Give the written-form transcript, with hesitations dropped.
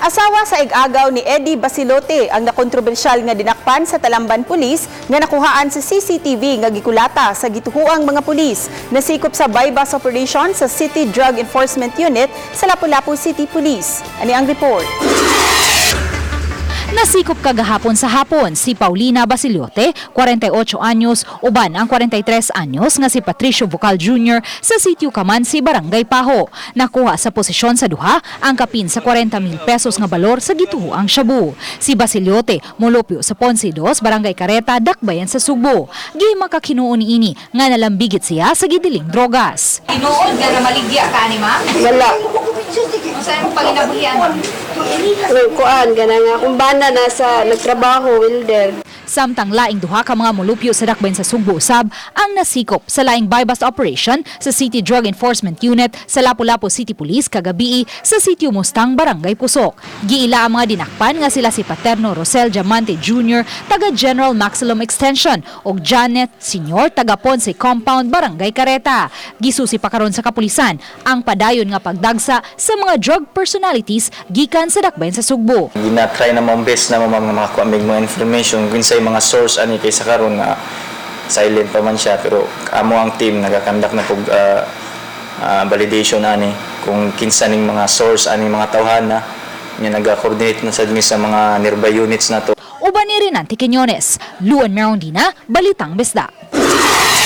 Asawa sa ig-agaw ni Eddie Basilote ang nakontrobersyal nga dinakpan sa Talamban Police nga nakuhaan sa CCTV nga gikulata sa gituhuang mga pulis. Nasikop sa buy-bust operation sa City Drug Enforcement Unit sa Lapu-Lapu City Police. Ani ang report. Nasikop kagahapon sa hapon si Paulina Basiliote, 48 anyos, uban ang 43 anyos nga si Patricio Vocal Jr. sa sitio Kamansi, Barangay Paho. Nakuha sa posisyon sa duha ang kapin sa 40 mil pesos nga balor sa gituhuang shabu. Si Basiliote molupyo sa Ponce 2, Barangay Careta, Dakbayan sa Sugbo. Gimakakinuon niini nga nalambigit siya sa gidiling drogas. Tinuod nga namaligya ka ni ma'am? Wala. Unsa imong panginabuhian, ma'am? Kuan gana nga kung bana nasa nagtrabaho welder. Samtang laing duha ka mga molupyo sa dakbayan sa Sugbo usab ang nasikop sa laing buy-bust operation sa City Drug Enforcement Unit sa Lapu-Lapu City Police kagabii sa Sitio Mustang, Barangay Pusok. Giila ang mga dinakpan nga sila si Paterno Rosel Diamante Jr. taga General Maximum Extension ug Janet Senior taga Ponce Compound, Barangay Careta. Gisusi pa karon sa kapulisan ang padayon nga pagdagsa sa mga drug personalities gikan sa dakbayan sa Sugbo. Gina-try na mong best na mo, ma'am, nga makakuha mig mga information kung sa mga source ani kay sa karon nga silent pa man siya, pero amo ang team nagakandak na pug validation ani kung kinsa ning mga source ani mga tawhana nya, naga-coordinate na sad mi sa mga nearby units na to. Uban ni Renante Quiñones, Luan Merondina, Balitang Bisdak.